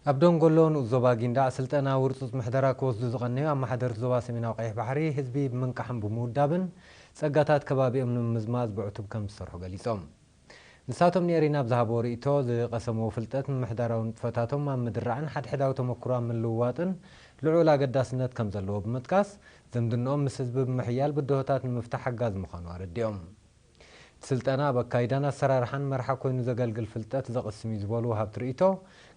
ኣብ ደንጎሎ ንኡስ ዞባ ጊንዳዕ ስልጠና ውርጹጽ ምሕደራ ክወስዱ ዝቐነዩ ኣመሓደርቲ ዞባ ሰሜናዊ ቀይሕ ባሕሪ፣ ህዝቢ ብምንቃሕን ብምውዳብን ጸጋታት ከባቢኦም ንምምዝማዝ ብዕቱብ ከም ዝሰርሑ ገሊጾም። ንሳቶም ንኤሪና ኣብ ዝሃብዎ ርእይቶ፣ ዝቐሰምዎ ፍልጠት ምምሕዳራዊ ንጥፈታቶም ኣብ ምድራዕን ሓድሕዳዊ ተመኩሮ ኣብ ምልውዋጥን ልዑል ኣገዳስነት ከም ዘለዎ ብምጥቃስ፣ ዝምድንኦም ምስ ህዝቢ ብምሕያል ብድሆታት ንምፍታሕ ሓጋዚ ምዃኑ ኣረዲኦም። እቲ ስልጠና ኣብ ኣካይዳን ኣሰራርሓን መርሓ ኮይኑ ዘገልግል ፍልጠት ዘቕስም እዩ ዝበሉ ወሃብቲ ርእይቶ፣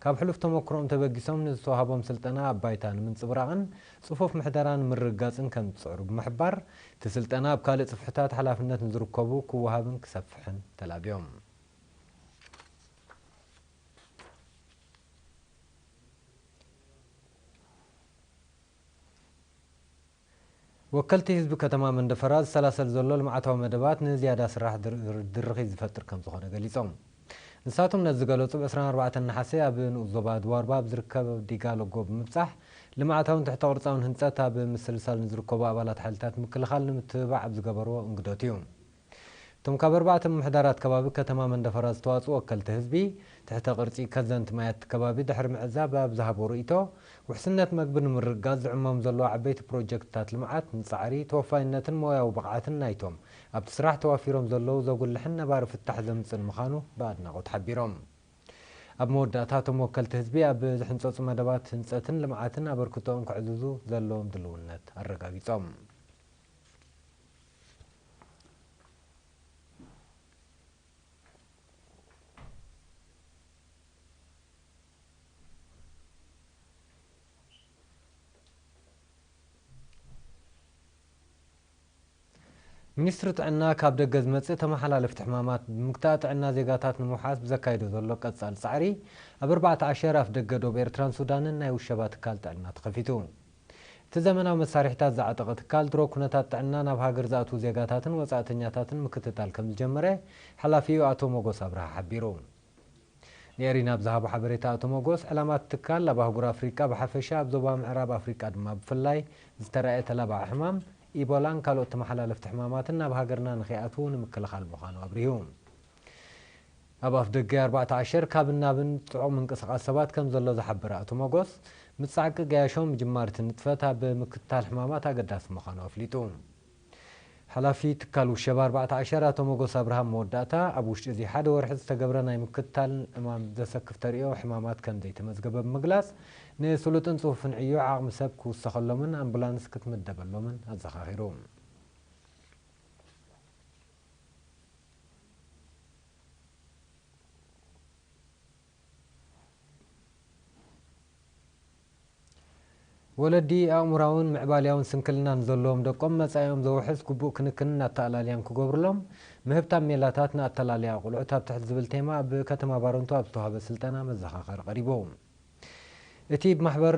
ካብ ሕሉፍ ተመክሮኦም ተበጊሶም ንዝተዋህቦም ስልጠና ኣብ ባይታ ንምንጽብራቕን ጽፉፍ ምሕደራ ንምርግጋጽን ከም ዝጽዕሩ ብምሕባር፣ እቲ ስልጠና ኣብ ካልእ ጽፍሕታት ሓላፍነት ንዝርከቡ ክወሃብን ክሰፍሕን ተላብዮም። ወከልቲ ህዝቢ ከተማ መንደፈራ ዝሰላሰል ዘሎ ልምዓታዊ መደባት ንዝያዳ ስራሕ ድር-፣ ድርኺት ዝፈጥር ከም ዝኾነ ገሊጾም። ንሳቶም ነዚ ዝገለጹ ብ ዕስራን ኣርባዕተን ነሓሰ ኣብ ንኡስ ዞባ ድዋርባ ኣብ ዝርከብ ዲጋ ሎጎ ብምብጻሕ፣ ልምዓታውን ትሕተ ቅርጻውን ህንጸት ኣብ ምስልሳል ንዝርከቡ ኣባላት ሓይልታት ምክልኻል ንምትብባዕ ኣብ ዝገበርዎ እንግዶት እዩ። እቶም ካብ ኣርባዕተ ምምሕዳራት ከባቢ ከተማ መንደፈራ ዝተዋጽኡ ወከልቲ ህዝቢ፣ ትሕተ ቅርጺ ከዘንቲ ማያት ከባቢ ድሕሪ ምዕዛብ ኣብ ዝሃቦ ርእይቶ፣ ውሕስነት መግቢ ንምርግጋጽ ዝዕመሙ ዘለዉ ዓበይቲ ፕሮጀክትታት ልምዓት ንጻዕሪ፣ ተወፋይነትን ሞያዊ ብቕዓትን ናይቶም ኣብቲ ስራሕ ተዋፊሮም ዘለዉ ዘጉልሕን ነባሪ ፍታሕ ዘምጽእን ምዃኑ ብኣድናቖት ሓቢሮም። ኣብ መወዳእታ እቶም ወከልቲ ህዝቢ ኣብ ዝሕንጸጹ መደባት ህንጸትን ልምዓትን ኣበርክቶኦም ከዕዝዙ ዘለዎም ድልውነት ኣረጋጊጾም። ሚኒስትሪ ጥዕና ካብ ደገ ዝመጽእ ተመሓላለፍቲ ሕማማት ብምግታእ ጥዕና ዜጋታት ንምውሓስ ብዘካይዶ ዘሎ ቀጻሊ ጻዕሪ፣ ኣብ ኣርባዕተ ዓሸር ኣፍ ደገ ዶብ ኤርትራን ሱዳንን ናይ ውሸባ ትካል ጥዕና ተኸፊቱ። እቲ ዘመናዊ መሳርሒታት ዝዓጠቐ ትካል ድሮ ኩነታት ጥዕና ናብ ሃገር ዝኣትዉ ዜጋታትን ወጻእተኛታትን ምክትታል ከም ዝጀመረ ሓላፊኡ ኣቶ ሞጎስ ኣብርሃ ሓቢሩ። ንኤሪና ኣብ ዝሃቦ ሓበሬታ ኣቶ ሞጎስ፣ ዕላማ እቲ ትካል ኣብ ኣህጉር ኣፍሪቃ ብሓፈሻ፣ ኣብ ዞባ ምዕራብ ኣፍሪቃ ድማ ብፍላይ ዝተራእየ ተላባዒ ሕማም ኢቦላን ካልኦት ተመሓላለፍቲ ሕማማትን ናብ ሃገርና ንኸይኣትዉ ንምክልኻል ምዃኑ ኣብሪሁ። ኣብ ኣፍ ደገ ኣርባዕተ ዓሸር ካብን ናብን ጽዑቕ ምንቅስቓስ ሰባት ከም ዘሎ ዝሓበረ ኣቶ ሞጎስ፣ ምጻዕቂ ገያሾ ምጅማር እቲ ንጥፈት ኣብ ምክትታል ሕማማት ኣገዳሲ ምዃኑ ኣፍሊጡ። ሓላፊ ትካል ውሸባ ኣርባዕተ ዓሸር ኣቶ ሞጎስ ኣብርሃም መወዳእታ፣ ኣብ ውሽጢ እዚ ሓደ ወርሒ ዝተገብረ ናይ ምክትታልን እማም ዘሰክፍ ተርእዮ ሕማማት ከም ዘይተመዝገበ ብምግላጽ፣ ንስሉጥን ጽፉፍን ዕዮ ዓቕሚ ሰብ ክውሰኸሎምን ኣምቡላንስ ክትምደበሎምን ኣዘኻኺሩ። ወለዲ ኣእሙራውን ምዕባልያውን ስንክልና ንዘለዎም ደቆም መጻኢኦም ዘውሕስ ግቡእ ክንክንን ኣተኣላልያን ክገብሩሎም ምህብታም ሜላታት ንኣተላልያ ቆልዑት ኣብ ትሕቲ ዝብል ቴማ ኣብ ከተማ ባረንቱ ኣብ ዝተዋህበ ስልጠና መዘኻኸሪ ቀሪቡ። እቲ ብማሕበር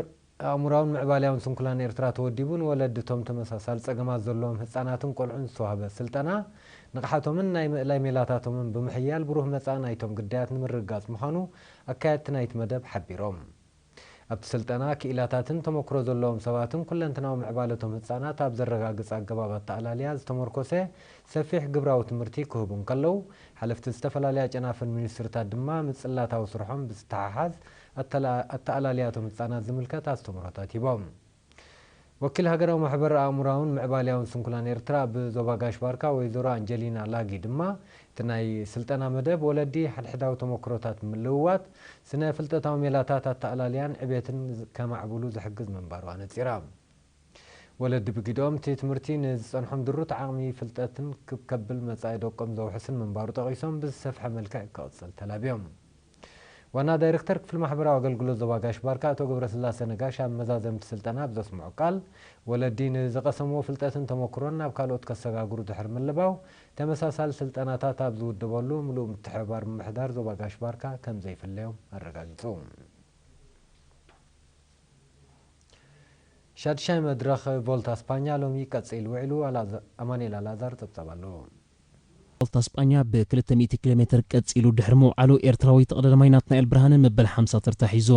ኣእሙራውን ምዕባልያውን ስንኩላን ኤርትራ ተወዲቡ ንወለዲ እቶም ተመሳሳሊ ጸገማት ዘለዎም ህጻናትን ቆልዑን ዝተዋህበ ስልጠና ንቕሓቶምን ናይ ምእላይ ሜላታቶምን ብምሕያል ብሩህ መጻኢ ናይቶም ግዳያት ንምርግጋጽ ምዃኑ ኣካየድቲ ናይቲ መደብ ሓቢሮም። ኣብቲ ስልጠና፣ ክኢላታትን ተመክሮ ዘለዎም ሰባትን ኩለንትናዊ ምዕባለቶም ህጻናት ኣብ ዘረጋግጽ ኣገባብ ኣተኣላልያ ዝተመርኮሰ ሰፊሕ ግብራዊ ትምህርቲ ክህቡ እንከለዉ፣ ሓለፍቲ ዝተፈላለያ ጨናፍር ሚኒስትሪታት ድማ ምጽላታዊ ስርሖም ብዝተሓሓዝ ኣተላ-፣ ኣተኣላልያቶም ህጻናት ዝምልከት ኣስተምህሮታት ሂቦም። ወኪል ሃገራዊ ማሕበር ኣእሙራውን ምዕባልያውን ስንኩላን ኤርትራ ኣብ ዞባ ጋሽ ባርካ ወይዘሮ ኣንጀሊና ላጊ ድማ፣ እቲ ናይ ስልጠና መደብ ወለዲ ሓድሕዳዊ ተመክሮታት ብምልውዋጥ፣ ስነ ፍልጠታዊ ሜላታት ኣተኣላልያን ዕቤትን ከማዕብሉ ዝሕግዝ ምንባሩ ኣነጺራ። ወለዲ ብግደኦም፣ እቲ ትምህርቲ ንዝጸንሖም ድሩት ዓቕሚ ፍልጠትን ክብ ከብል መጻኢ ደቆም ዘውሕስን ምንባሩ ጠቒሶም፣ ብዝሰፍሐ መልክዕ ክቕጽል ተላብዮም። ዋና ዳይሬክተር ክፍሊ ማሕበራዊ ኣገልግሎት ዞባ ጋሽ ባርካ ኣቶ ገብረስላሴ ነጋሽ ኣብ መዛዘምቲ ስልጠና ኣብ ዘስምዖ ቃል፣ ወለዲ ንዝቐሰምዎ ፍልጠትን ተመክሮን ናብ ካልኦት ከሰጋግሩ ድሕሪ ምልባው፣ ተመሳሳሊ ስልጠናታት ኣብ ዝውደበሉ ምሉእ ምትሕብባር ምምሕዳር ዞባ ጋሽ ባርካ ከም ዘይፍለዮም ኣረጋጊጹ። ሻድሻይ መድረኽ ቮልታ ስፓኛ ሎሚ ቀጺሉ ውዒሉ። ኣላዘ-፣ ኣማኑኤል ኣልኣዛር ጸብጻብ ኣለዎ። ቮልታ ስጳኛ ብክልተ ሚእቲ ኪሎ ሜትር ቀጺሉ ድሕሪ ምውዓሉ፣ ኤርትራዊ ተቐዳዳማይ ናትናኤል ብርሃነ መበል ሓምሳ ተርታ ሒዙ።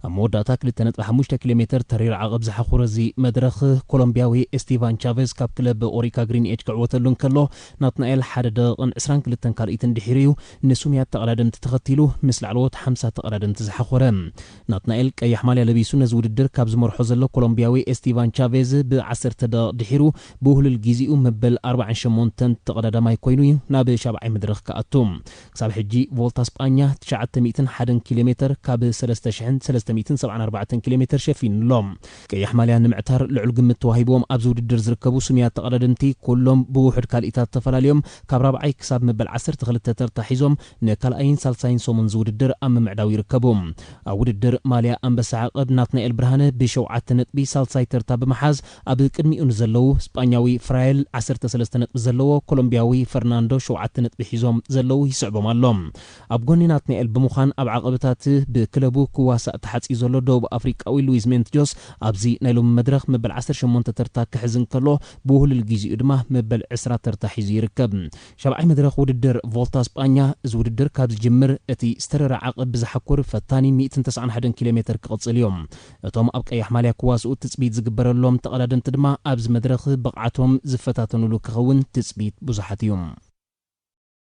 ኣብ መወዳእታ ክልተ ነጥቢ ሓሙሽተ ኪሎ ሜተር ተሪር ዓቐብ ዝሓኹረ እዚ መድረኽ፣ ኮሎምቢያዊ ኤስቲቫን ቻቬዝ ካብ ክለብ ኦሪካ ግሪን ኤጅ ክዕወተሉ እንከሎ፣ ናትናኤል ሓደ ደቂቕን ዕስራን ክልተን ካልኢትን ድሒሩ እዩ ንሱምያት ተቐዳደምቲ ተኸቲሉ ምስ ላዕለዎት ሓምሳ ተቐዳደምቲ ዝሓኾረ። ናትናኤል ቀያሕ ማልያ ለቢሱ ነዚ ውድድር ካብ ዝመርሖ ዘሎ ኮሎምቢያዊ ኤስቲቫን ቻቬዝ ብ ዓሰርተ ደቂቕ ድሒሩ ብውህሉል ግዜኡ መበል ኣርባዓን ሸሞንተን ተቐዳዳማይ ኮይኑ እዩ ናብ ሻብዓይ መድረኽ ክኣቱ። ክሳብ ሕጂ ቮልታ ስጳኛ ትሽዓተ ሚእትን ሓደን ኪሎ ሜተር ካብ ሰለስተ ሽሕን ሰለስተ ሚእትን ሰብዓን ኣርባዕተን ኪሎ ሜተር ሸፊኑ ኣሎ። ቀያሕ ማልያ ንምዕታር ልዑል ግምት ተዋሂብዎም ኣብዚ ውድድር ዝርከቡ ስሙያት ተቐዳደምቲ ኩሎም ብውሑድ ካልኢታት ተፈላለዮም ካብ ራብዓይ ክሳብ መበል ዓሰርተ ክልተ ተርታ ሒዞም ንካልኣይን ሳልሳይን ሰሙን ዝውድድር ኣብ ምምዕዳው ይርከቡ። ኣብ ውድድር ማልያ ኣንበሳ ዓቐብ ናትናኤል ብርሃነ ብሸውዓተ ነጥቢ ሳልሳይ ተርታ ብምሓዝ ኣብ ቅድሚኡ ንዘለዉ ስጳኛዊ ፍራየል ዓሰርተ ሰለስተ ነጥቢ ዘለዎ ኮሎምቢያዊ ፈርናንዶ ሸውዓተ ነጥቢ ሒዞም ዘለዉ ይስዕቦም ኣሎ። ኣብ ጎኒ ናትናኤል ብምዃን ኣብ ዓቐብታት ብክለቡ ክዋሳእ ተሓጺኡ ዘሎ ደቡብ ኣፍሪቃዊ ሉዊዝ ሜንትጆስ ኣብዚ ናይ ሎሚ መድረኽ መበል ዓሰርተ ሸሞንተ ተርታ ክሕዝ እንከሎ ብውህሉል ግዜኡ ድማ መበል ዕስራ ተርታ ሒዙ ይርከብ። ሻብዓይ መድረኽ ውድድር ቮልታ ስጳኛ፣ እዚ ውድድር ካብ ዝጅምር እቲ ዝተረረ ዓቐብ ብዝሓኩር ፈታኒ ሚእትን ተስዓን ሓደን ኪሎ ሜተር ክቕጽል እዮም። እቶም ኣብ ቀያሕ ማልያ ክዋስኡ ትጽቢት ዝግበረሎም ተቐዳደምቲ ድማ ኣብዚ መድረኽ ብቕዓቶም ዝፈታተኑሉ ክኸውን ትጽቢት ብዙሓት እዩ።